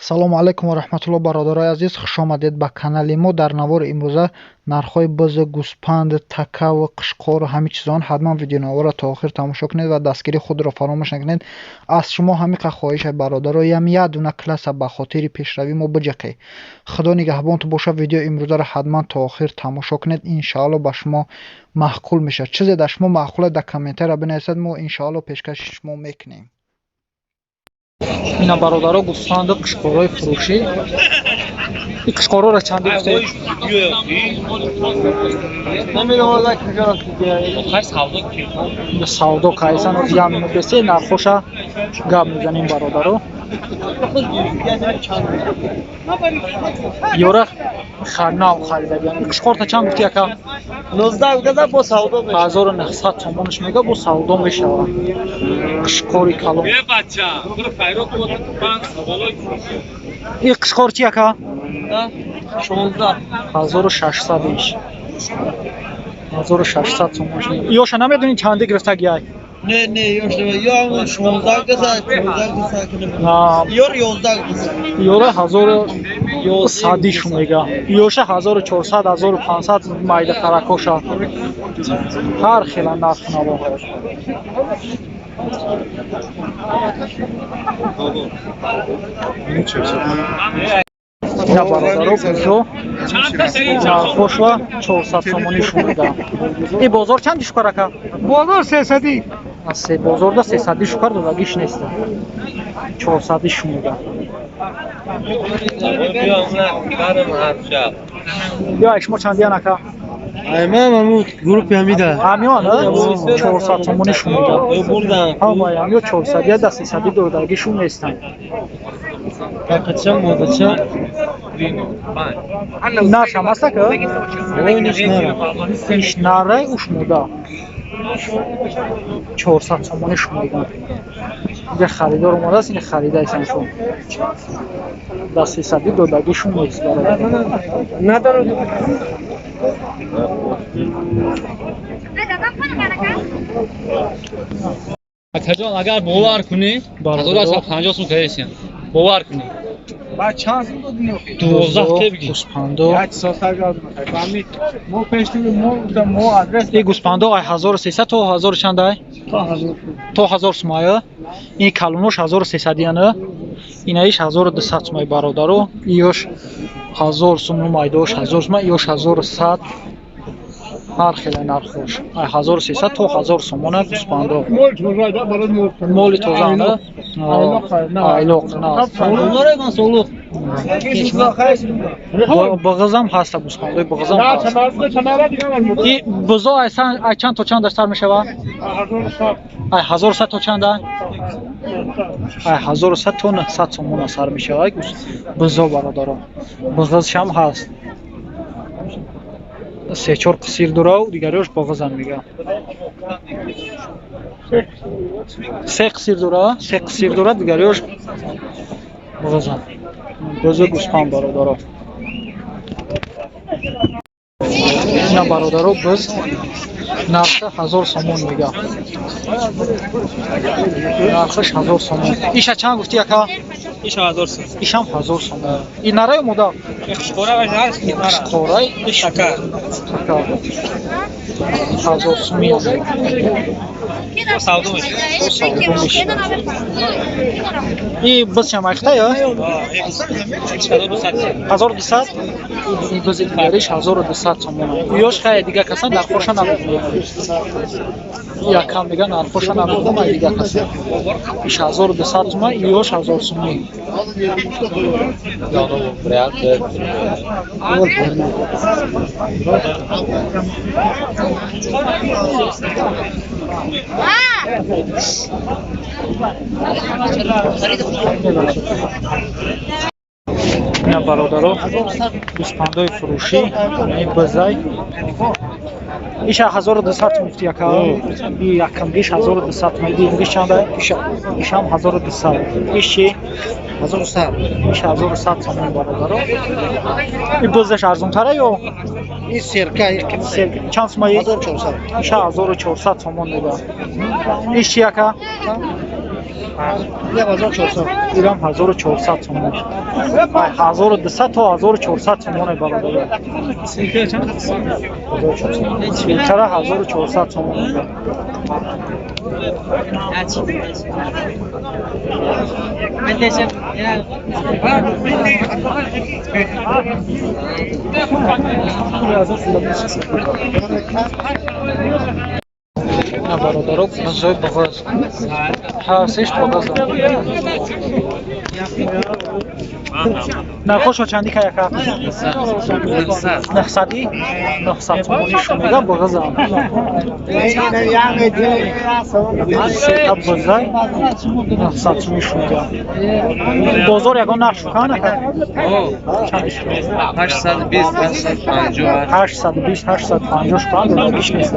Салому алайкум ва раҳматулло, бародарои азиз, хушомадед ба канали мо. Дар навори имрӯза нархҳои буз, гӯспанд, такаву қишқору ҳамин чизон. Ҳатман видеонаворро то охир тамошо кунед ва дастгирии худро фаромӯш накунед. Аз шумо ҳамиқа хоҳише, бародаро, ям як дуна класса ба хотири пешравии мо биҷақед. Худо нигаҳбонту бошад. Видеои имрӯзаро ҳатман то охир тамошо кунед, иншоалло ба шумо маъқул мешавад. Чизе дар шумо маъқуле, дар комментария бинависед, мо иншоалло пешкаши шумо мекунем. Ина, бародаро, гӯсфанду қишқорҳои фурӯшӣ. И қишқорҳоро чанде гуфтед? Савдо кайсан, як минут бесе, нархоша гап мезанем, бародаро. Ёра нав харидагиам. Қишқорта чанд гуфти, ака? 1900 сомонаш мега, бо савдо мешавад. Қишқори калон. И қишқор чи, ака? 1600 иш. 1600 сомонаш. Ёша намедонӣ, чанде гирифтагиай? Не, не, ёш не, ё 16 каса, 15 каса. Ёр 11 каса. Ёра 1100 шу мега. Ёша 1400, 1500 майда таракоша. Ҳар хела нарх наво. Ина, бародаро, бузо нархошва 400 сомонӣ шумеда. И бозор чанд шукар, ака? Бозор сесадӣ. Се бозорда сесадӣ шукар додагиш нест. 400 шумеда. Ё шумо чандиян, ака? Айман аму группи ҳамида. Ҳамиён 400 сомонӣ шумеда. Ҳамаи ҳамиё 400 я да сесадӣ додагишун нестанд. Какача модача. Наршам аст, ака? Иш нарай, уш мода. 400 сомонӣ шумеда. Инҷа харидор омадааст, ин харидаистан шум. Да сесадӣ додагишун нест, бародар. Акаҷон, агар бовар кунӣ, 1150 сум кардесиям. Бовар кунӣ. Баъд чанд сум додӣ охи? 12 тебги. Гӯспандо. Як соат газ фаҳми. Мо пешти мо гуфтам, мо адрес. И гӯспандо ай 1300 то 1000 чанд ай? То 1000. То 1000 сумай. Ин калонош 1300 яна. Инаиш 1200 сумай, бародаро. Иёш 1000 сум, майдош 1000 сумай, иёш 1100. Ҳар хела нархош. Ай 1300 то 1000 сомона гӯспандо. Моли тоза на? Айлоқ на. Бағизам ҳаста, гӯспандои бағизам ҳаст. И бузо ай чанд то чанд сар мешавад? Ай 1100 то чанд? Ай 1100 то 900 сомона сар мешавад бузо, бародаро. Бағизшам ҳаст. Се чор қисир дорав, дигариёш бағизан мега. Се қисир дора, се қисир дора, дигариёш бағизан. Бузу гӯспанд, бародаро. Ина, бародаро, буз нархи 1000 сомон мега. Нархаш 1000 сомон. Иша чанд гуфти, ака? Иша 1000 сум. Ишам 1000 сомон. И нарай мода? Қишқора ва нарх Қишқорай иш ака. Ака. 1000 сум мега. Савдо мешавад. Савдо мешавад. И буз чам айхта ё? 1200. И бузи дигариш 1200 сомон. Ёш хай дига касан нархоша намедонам. Якам мега, нархоша намедонам, ай дига касан. Иш 1200 сумон, ёш 1000 сумон. Ина, бародаро, гӯспандои фурӯшӣ, ин бизай. Иша 1200 сум гуфти, ака? И якамгиш 1200 сум, дуюмгиш чанд? Ишам 1200. Иш чи? 1100. Иш 1100 сомон, бародаро. И бузаш арзонтара ё? И серка, и Серка. Чанд сумаи? 1400. Иша 1400 сомон мега. Иш чи, ака? Ирам 1400 сомон. 1200 то 1400 сомон бародаро. Чара 1400 сомон. На бародаро бузой бағоз. Ҳар сеш бағоз. Нархошо чанди ка яка? 900 900 сомонӣ шумега бағозам. Сета бузай 900 сомонӣ шумега. Бозор ягон нарх шука нака? Чанди шука? 820 850. 820 850 шука додагиш нест.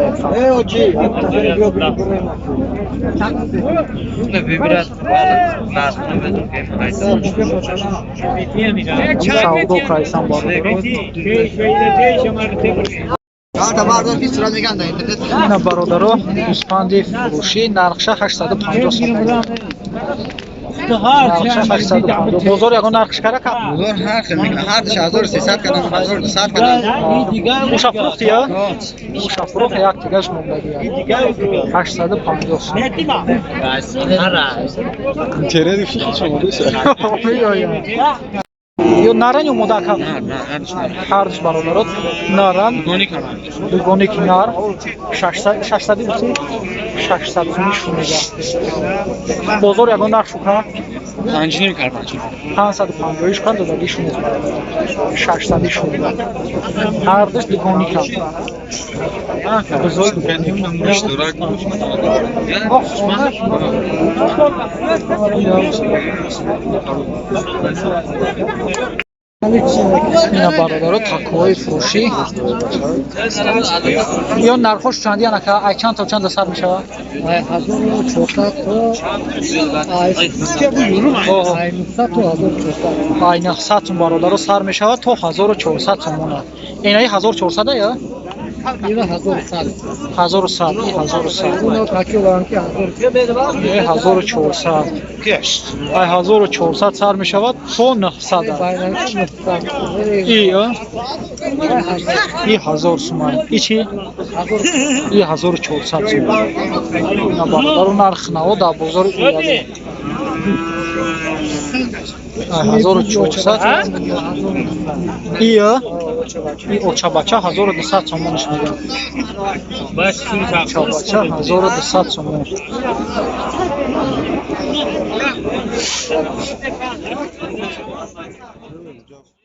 Савдо кайсан бародаро. Ина бародаро гӯсфанди фурӯшӣ нархша 850 сомон. Нархша 850. Бозор ягон нархш кара ка? Бозор ҳар хел мекунад. Ҳар диш 1300 кардам, 1200 кардам. Уша фурӯхти я? Уша фурӯхт як тигаш мондаги. 850 сомон. Ё наран ё модака? Ҳардуш бародарот наран. Дугоники нар 600 гуфтӣ? 600 сомонӣ шумега. Бозор ягон нарх шука? 5.5 кард. 550 шука додагӣ шунез бародарот. 600 шумега. Ҳардуш дугоникам. Бузой дугоник. Ина бародаро такоҳои фурӯшӣ. Ё нархош чанди анака? Ай чанд то чанд сар мешавад? 1400 то 900 то 1400. Ай 900 сум бародаро сар мешавад то 1400 сомона. Инаи 1400 я? Ина 1100. 1100, 1100. Уно таки олам ки 1400. Ай 1400 сар мешавад то 900. И и 1000 суман. И чи? И 1400 суман. Ина бародаро нарх наво дар бозори Уялӣ. 1400. И и очабача 1200 сомонаш мегӯянд. Очабача 1200 сомон.